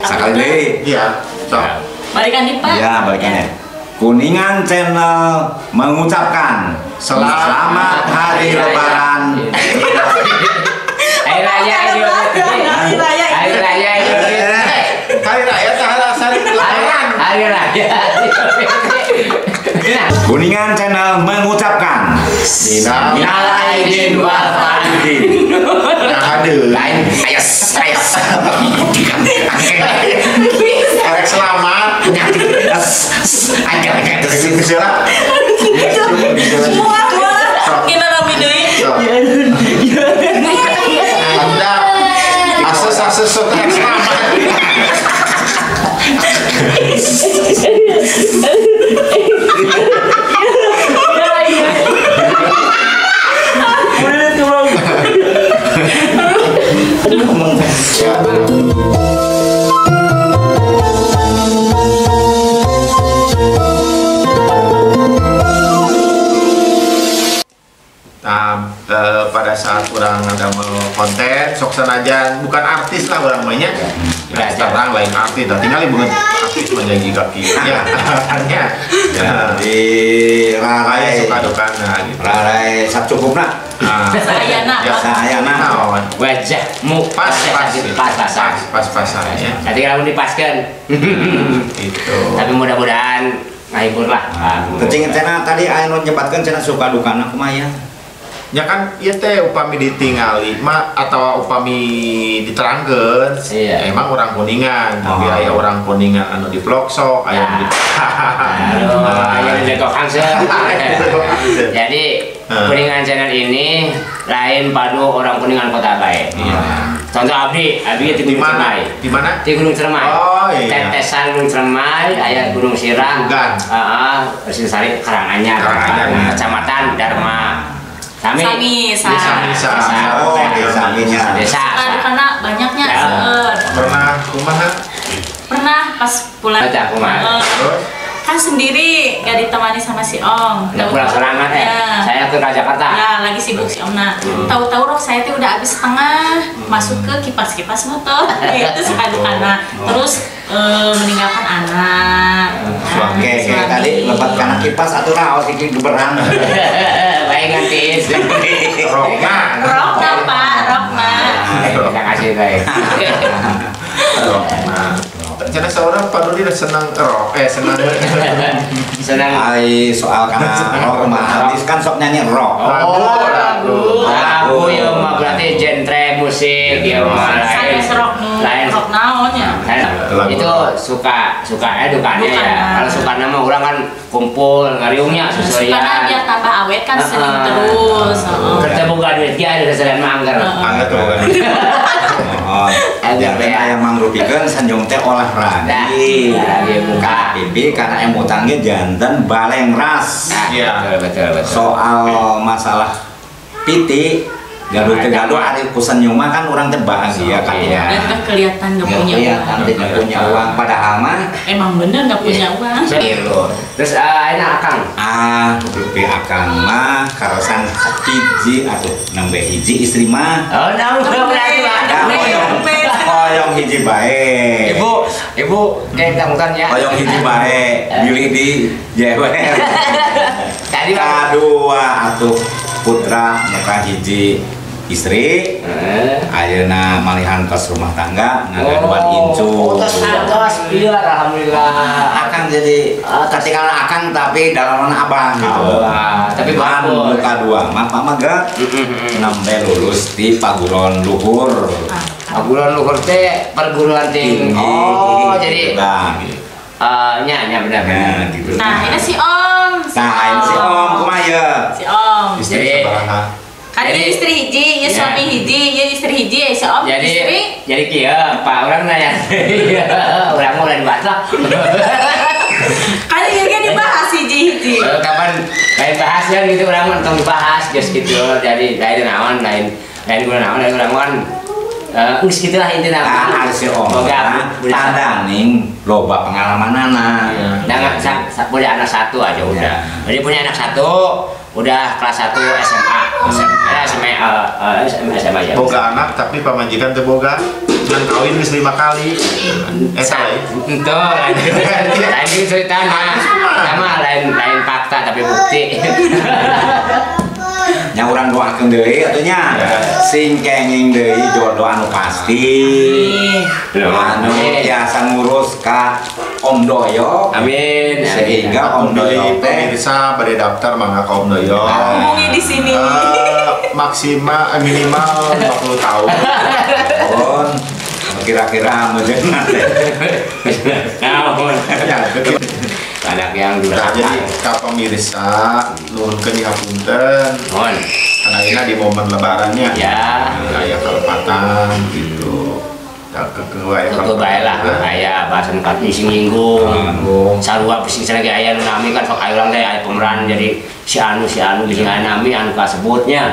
Sekali deui. Iya. Sok. Balikan nih, Pak. Iya, balikannya. Kuningan Channel mengucapkan selamat hari Lebaran. Hari Raya Idul Fitri. Hari Raya. Hari Raya Idul Fitri. Hari Raya hari Lebaran. Hari Raya Idul Fitri. Kuningan Channel mengucapkan Minal aidin wal faizin. Nah, aduh. Lain ayas ayas. Erek selamat. Semua kita rame deui. Anda akses-akses sok selamat. Nah, pada saat orang ada mau konten, sok sanajan bukan artis lah orang mainnya. Ya, sekarang lain artis, dah tinggal ibu artis menjadi kaki. Ya, hanya. Di rarai suka dukana gitu. Rarai sacukupna. Sayana. Sayana. Wajahmu pas pas pas pas pasan ya. Nanti kalau dipaskan. Itu. Tapi mudah-mudahan ngahibur lah. Cing cenah tadi aya nu nyebatkeun cenah suka dukana kumaha ya? Ya kan ieu teh upami ditingali mah atau upami diterangkeun, iya. Emang orang Kuningan, tapi aya orang Kuningan anu di Ploksok, aya anu di aya di Lekok. Jadi Kuningan Channel ini lain padu orang Kuningan kota bae. Iya. Contoh abdi di Gunung Cermai. Di mana? Di Gunung Cermai. Oh iya. Tetesan Gunung Cermai, aya Gunung Sirah. Heeh, Sari Karanganyar, Kecamatan Darma. Sami, sami, oh, saminya. Desa. Karena banyaknya. Pernah kumaha? Pernah pas pulang. Kan sendiri, gak ditemani sama si Om. Udah pulang serangan ya. Saya ke Jakarta. Ya, lagi sibuk si Om nah. Tahu-tahu rok saya tuh udah habis setengah, masuk ke kipas-kipas motor. Itu suka dukana. Terus meninggalkan anak. Oke, tadi lepat karena kipas atau raos iki geberang. Baik nganti. Rokna. Rokna, Pak, rokna. Terima kasih, baik. Rokna. Karena seorang Pak Dodi senang rock, senang senang. Ai soal karena rock mah artis kan sok nyanyi rock. Oh, lagu. Lagu ya mah berarti genre musik ya mah lain. Lain rock naon ya. Itu suka dukanya ya. Kalau suka nama orang kan kumpul ngariungnya sesuai. Karena biar tambah awet kan sering terus. Kerja boga duit ge ada kesalahan mah anggar. Anggar tuh boga duit. Oh, jangan aya mangrupikeun sanjung teh olahraga. Buka pipi karena emutan ge janten baleng ras. Iya, betul betul. Soal masalah piti gaduh teu gaduh ari ku senyum mah kan urang teh bahagia kan ya. Dan kelihatan enggak punya uang. Kelihatan tidak punya uang padahal mah emang bener enggak punya uang. Terus enak akang. Ah, pipi akang mah karasan hiji atuh nembe hiji istri mah. Oh, nembe hoyong hiji bae. Ibu, ibu kayak tamukan ya. Hoyong hiji bae, bilih di jewer. Tadi kadua atuh putra muka hiji istri, ayeuna malihan tos rumah tangga ngagaduhan incu. Oh, tos biar alhamdulillah. Akang jadi ketika akang tapi dalam abang gitu. Tapi bagus. Muka dua mah pak mah gak nembe lulus di paguron luhur. Paguron luhur teh perguruan tinggi. Oh, jadi nya nya benar. Gitu. Nah, ini si Om. Nah, ini si Om kumaha ye? Si Om. Istri sabaraha? Kan ini istri hiji, ya suami hiji, ya istri hiji, ya si Om istri. Jadi kieu, Pak urang nanya. Urang mah ulah dibahas lah. Kan ieu ge dibahas hiji-hiji. Kapan lain bahas ya gitu urang mah tong dibahas geus gitu. Jadi lain naon, lain lain guna naon, lain urang mah geus kitu lah intina. Ah, si Om. Tanda ning loba pengalamanana. Nah, punya anak satu aja udah. Jadi punya anak satu, udah kelas 1 SMA. SMA ya. Boga anak tapi pamajikan teu boga. Cuman kawin geus 5 kali. Eta lain. Henteu, lain ceritana. Sama lain fakta tapi bukti. Nya urang doakeun deui atuh nya. Sing kenging deui jodoh anu pasti. Anu biasa ngurus ka Om Doyok. Amin. Sehingga Om Doyok teh pemirsa bade daftar mangga ka Om Doyok. Hubungi di sini. Maksimal minimal 50 tahun. Kira-kira meujeunna teh. Naon. Anak yang durhaka. Jadi ka pemirsa nuhunkeun dihapunten. Nuhun. Karena ini di momen lebarannya. Ya. Aya kalepatan gitu. Keukeuh bae lah, aya bahasan kat sing nyinggung. Sarua bising lagi aya nu nami kan sok aya urang teh aya pemeran jadi si anu bising aya nami anu kasebutnya.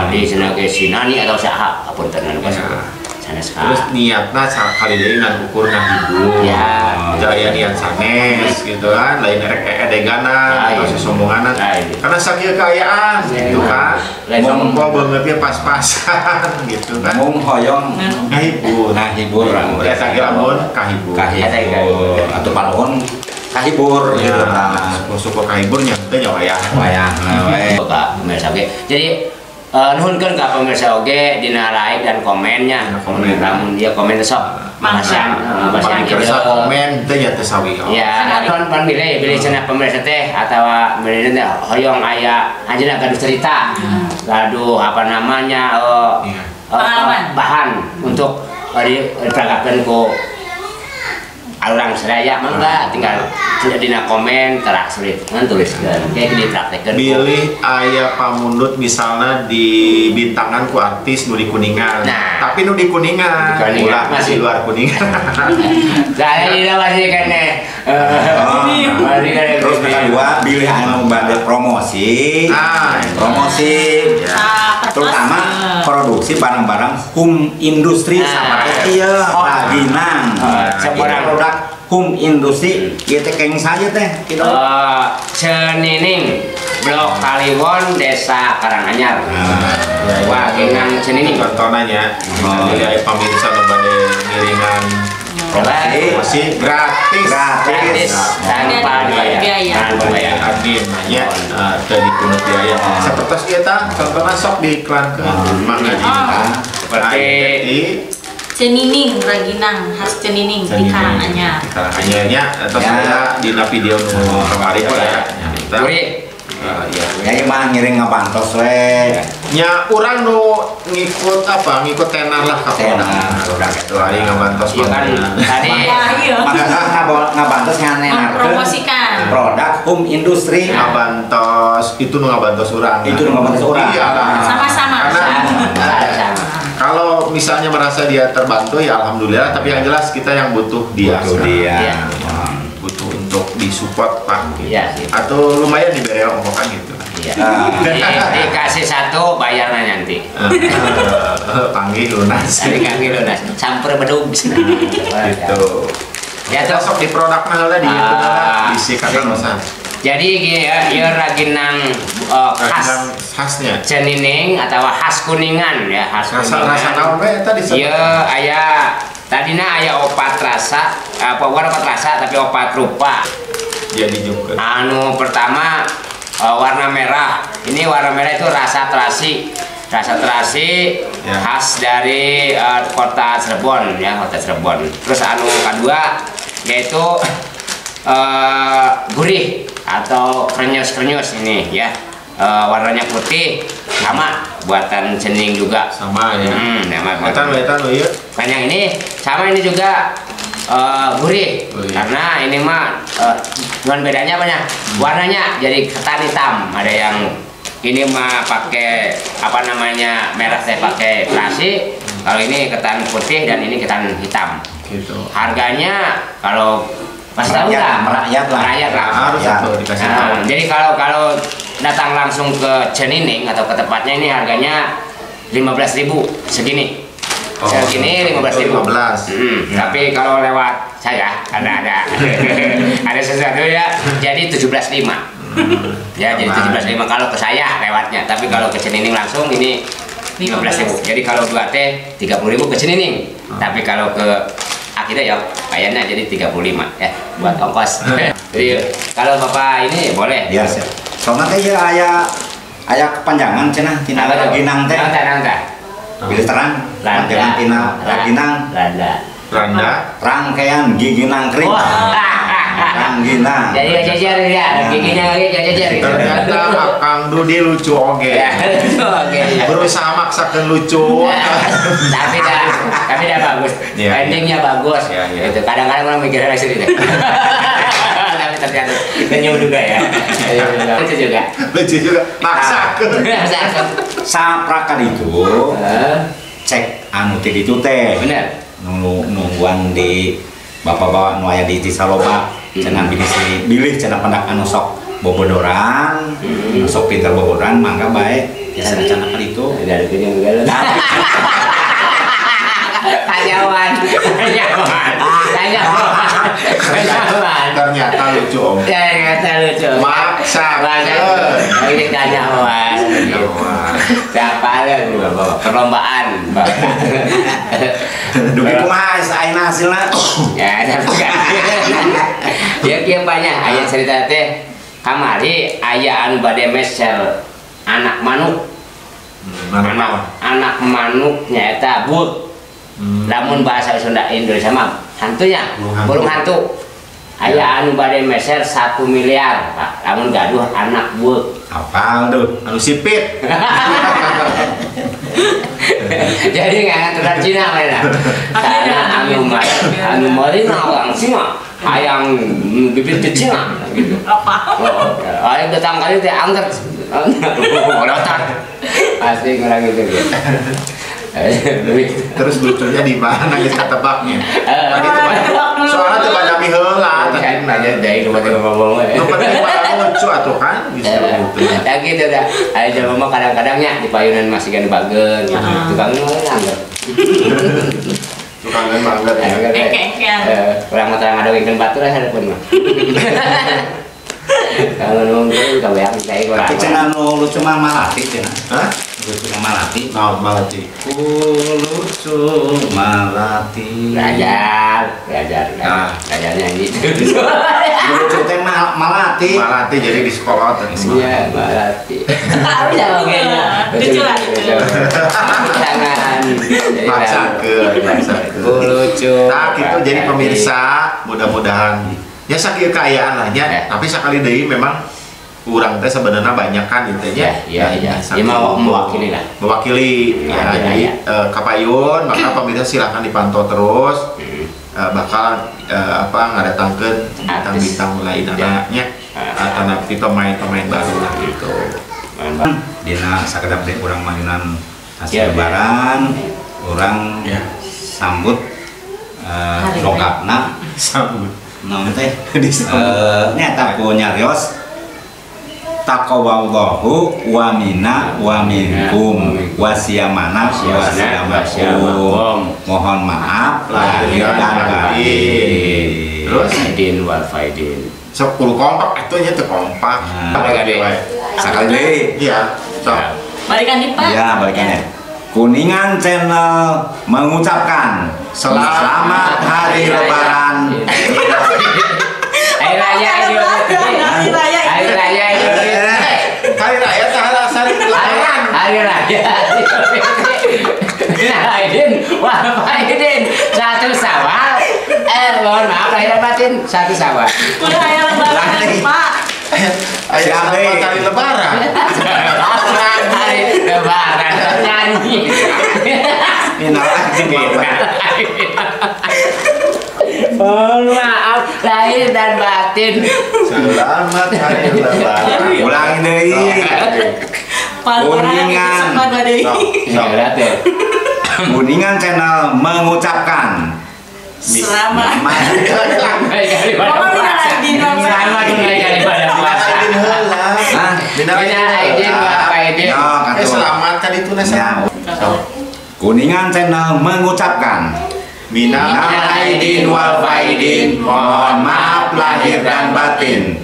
Jadi cenah ge si Nani atau saha apunten anu kasebut. Terus niatna sakali deui ngan ukur ngahibur. Ya. Teu aya niat sanes gitu kan, lain erek edeganan atau sosombonganan. Karena sakieu kaayaan gitu kan. Mung beungeutnya pas-pasan gitu kan. Mung hoyong ngahibur. Ngahibur. Eta ge lamun kahibur. Kahibur. Atuh panuhun kahibur gitu tah. Syukur kahibur nya teh nya wayah. Wayahna we. Ka pemirsa oge. Jadi nuhunkeun ka pemirsa oge dina like dan komennya. Komen. Lamun dia komen sok masihan kersa komen teh nya teh sawi. Ya, pan bilih cenah pemirsa teh atawa bilih teh hoyong aya anjeunna gaduh cerita. Gaduh apa namanya bahan untuk diperagakeun ku urang sadaya mangga tinggal dina komen terak sulit ngan tuliskeun kayak dipraktekeun. Bilih aya pamundut misalnya di bintangan ku artis nu di Kuningan. Nah. Tapi nu di Kuningan, ulah masih luar Kuningan. Saya tidak masih kene. Terus kedua bilih anu bade promosi. Promosi. Terutama produksi barang-barang home industri seperti ieu raginang. Produk home industri ieu teh keng saja teh kitu. Cenining Blok Kaliwon Desa Karanganyar. Wah, genang Cenining. Contohnya jadi aya pamirsa nu bade ngiringan promosi gratis tanpa biaya. Tanpa biaya admin nya teu dipungut biaya. Sapertos ieu tah contohna sok diiklankeun mangga seperti Cenining Raginang khas Cenining di Karanganyar. Di Karanganyarnya atau saya dina video nu kamari ya. Ya mah ngiring ngabantos we. Nya urang nu ngikut apa? Ngikut tenar lah ka produk. Itu hari ngabantos iya kan tadi. Maka ngabantos nganenarkeun promosikan produk home industri. Ngabantos itu nu ngabantos urang. Itu nu ngabantos urang. Iyalah. Sama-sama. Kalau misalnya merasa dia terbantu ya alhamdulillah, tapi yang jelas kita yang butuh dia. Butuh dia. Ya. Butuh untuk disupport Pak gitu. Ya, atau lumayan diberi ongkokan gitu. Iya. Dikasih satu bayarnya nanti. Panggil lunas. Panggil lunas. Samper bedug. Gitu. Ya tuh sok di produkna heula di isi kata. Jadi ya raginang khas khasnya Cenining atau khas Kuningan ya, khas Kuningan. Rasa naon we eta disebut? Ieu aya tadina aya opat rasa, apa bukan opat rasa tapi opat rupa. Jadi juga. Anu pertama warna merah. Ini warna merah itu rasa terasi. Rasa terasi ya. Khas dari kota Cirebon ya, kota Cirebon. Terus anu kedua yaitu gurih atau krenyos-krenyos ini ya. Warnanya putih sama buatan Cenining juga. Sama ya. Sama. Etan iya. Kan yang ini sama ini juga gurih. Karena ini mah cuman bedanya apa ya? Warnanya jadi ketan hitam. Ada yang ini mah pakai apa namanya merah saya pakai terasi. Kalau ini ketan putih dan ini ketan hitam. Gitu. Harganya kalau masih tahu nggak? Merakyat lah. Merakyat lah. Harus itu dikasih tahu. Jadi kalau datang langsung ke Cenining atau ke tempatnya ini harganya 15.000 segini. Segini 15.000. 15. Tapi kalau lewat saya karena ada ada sesuatu ya, jadi 17.5. Ya, jadi 17.5 kalau ke saya lewatnya. Tapi kalau ke Cenining langsung ini 15.000. Jadi kalau 2 T 30.000 ke Cenining. Tapi kalau ke akhirnya ya kayaknya jadi 35 ya buat ongkos. Jadi kalau Bapak ini boleh. Iya, siap. Soalnya teh ya aya kepanjangan cenah tina raginang teh. Nang. Bilih terang, panjangan tina raginang. Randa. Rangkaian gigi nangkring. Rangginang. Jadi jajar ya, giginya jajar. Ternyata Akang Dudi lucu oge. Berusaha maksakan lucu. Tapi dah bagus. Endingnya bagus. Itu kadang-kadang orang mikirnya sendiri. Tapi ternyata senyum juga ya. Lucu juga. Lucu juga. Maksakan. Saprakan itu cek anu ti ditu teh. Bener. Nungguan di bapak-bapak nu aya di Cisaloba cenah bilih cenah pendak anu sok bobodoran, sok pinter bobodoran mangga bae biasa cenah ka ditu. Ada juga. Kanyawan. Ternyata lucu om. Ternyata lucu. Maksa. Ini kanyawan. Siapa ada bapak perlombaan. Dugi kumaha ayeuna hasilna? Ya, tapi kan. Ya kieu banyak aya cerita teh kamari aya anu bade meser anak manuk. Anak manuk nyaeta buuk. Lamun bahasa Sunda Indonesia mah hantunya, burung hantu. Aya anu bade meser 1 miliar, Pak. Lamun gaduh anak buuk. Apal duh, anu sipit. Jadi nggak aturan Cina mana? Karena anu marina orang Cina, ayang bibit kecil gitu. Apa? Ayang datang kali teh angkat, otak. Pasti kurang gitu. Terus lucunya di mana kita tebaknya? Tadi soalnya teu banyak heula tadi nanya deui nu penting ngomong. Nu penting lucu atuh kan justru gitu. Ya gitu dah. Aya jelema mah kadang-kadangnya di payunan masih kan bageun. Tukang anggar. Tukangan mah anggar. Engke-engkean. Urang mah terang ngadongengkeun batur hareupeun mah. Kalau nunggu kabeang teh urang. Tapi cenah nu lucu mah Malati cenah. Hah? Lucu Malati. Naon Malati? Ku lucu Malati. Belajar nyanyi. Lucu teh Malati. Malati jadi di sekolah teh. Iya, Malati. Bisa oge nya. Lucu lah lucu. Tangan. Maksakeun. Ku lucu. Nah, gitu jadi pemirsa, mudah-mudahan ya sakieu kaayaan lah nya, tapi sakali deui memang urang teh sebenarnya banyak kan intinya. Iya. Ya mau mewakili lah. Mewakili. Ya, jadi kapayun, maka pemirsa silahkan dipantau terus. Bakal ngadatangkeun bintang-bintang lain anaknya. Atanapi pemain-pemain baru lah gitu. Dina sakedap deui urang mainan hasil lebaran, urang sambut longkapna sambut. Naon teh? Nyata ku nyarios taqawallahu wa minna wa minkum wasiyamana wasiyamakum. Mohon maaf lahir dan batin. Terus aidin wal faidin. Sok kudu kompak atuh nya teu kompak. Sakali deui. Iya, sok. Balikan nih, Pak. Iya, balikannya. Kuningan Channel mengucapkan selamat hari Lebaran. Hari Raya Idul Fitri. Hari Raya Idul Fitri. Hari Raya hari Lebaran. Hari Raya Idul Fitri. Aidin wal faidin 1 Syawal. Mohon maaf lahir batin 1 Syawal. Udah hari Lebaran, Pak. Ayo hari Lebaran. Hari Lebaran nyanyi. Minal aidin. Mohon maaf lahir dan batin. Selamat hari Lebaran. Ulangi deui. Kuningan. Kuningan Channel mengucapkan selamat. Selamat kan itu nasa. Kuningan Channel mengucapkan minal aidin wal faidin, mohon maaf lahir dan batin.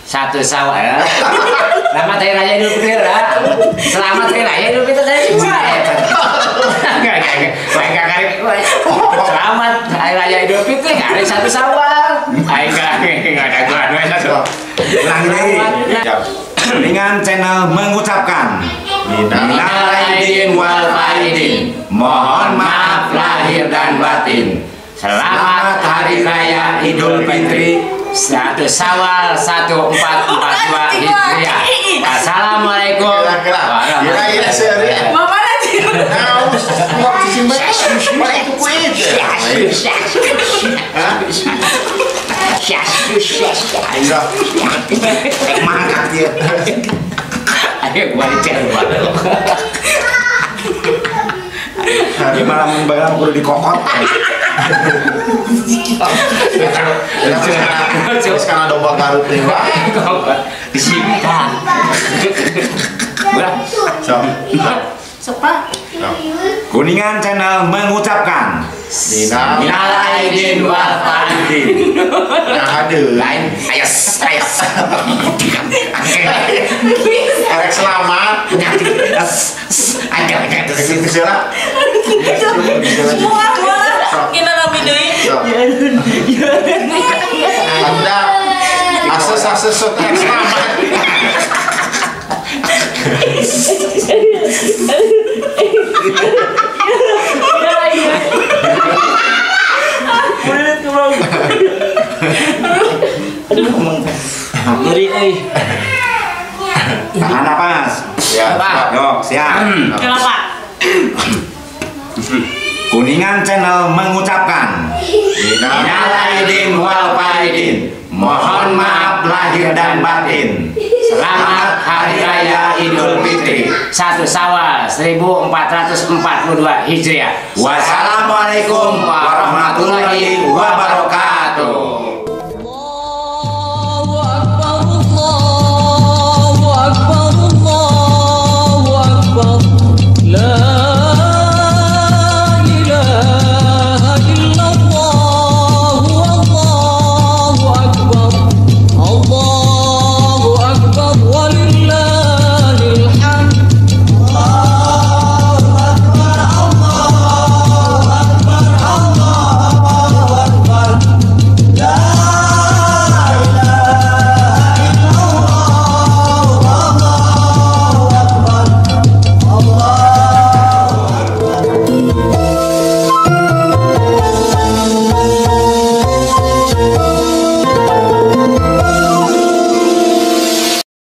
1 Syawal. Selamat Hari Raya Idul Fitri lah. Selamat Hari Raya Idul Fitri saya juga. Selamat Hari Raya Idul Fitri hari 1 Syawal. Aing enggak ada gua. Ulangi lagi. Kuningan Channel mengucapkan minal aidin wal faidin, mohon maaf lahir dan batin. Selamat Hari Raya Idul Fitri 1 Syawal 1442 Hijriah. Assalamualaikum warahmatullahi wabarakatuh. Mangkat dia. Ayo gua dicer. Gimana membayar kudu dikokot. Sekarang domba Garut nih, Pak. Disita. Sok. Sok, Kuningan Channel mengucapkan minal aidin wal faidin. Nah, aduh. Lain ayas ayas. Erek selamat. Anda akses sok selamat. Ngeri euy. Tahan napas. Ya, Pak. Yok, siap. Kenapa? Kuningan Channel mengucapkan minal aidin wal faidin, mohon maaf lahir dan batin. Selamat Hari Raya Idul Fitri 1 Syawal 1442 Hijriah. Wassalamualaikum warahmatullahi wabarakatuh.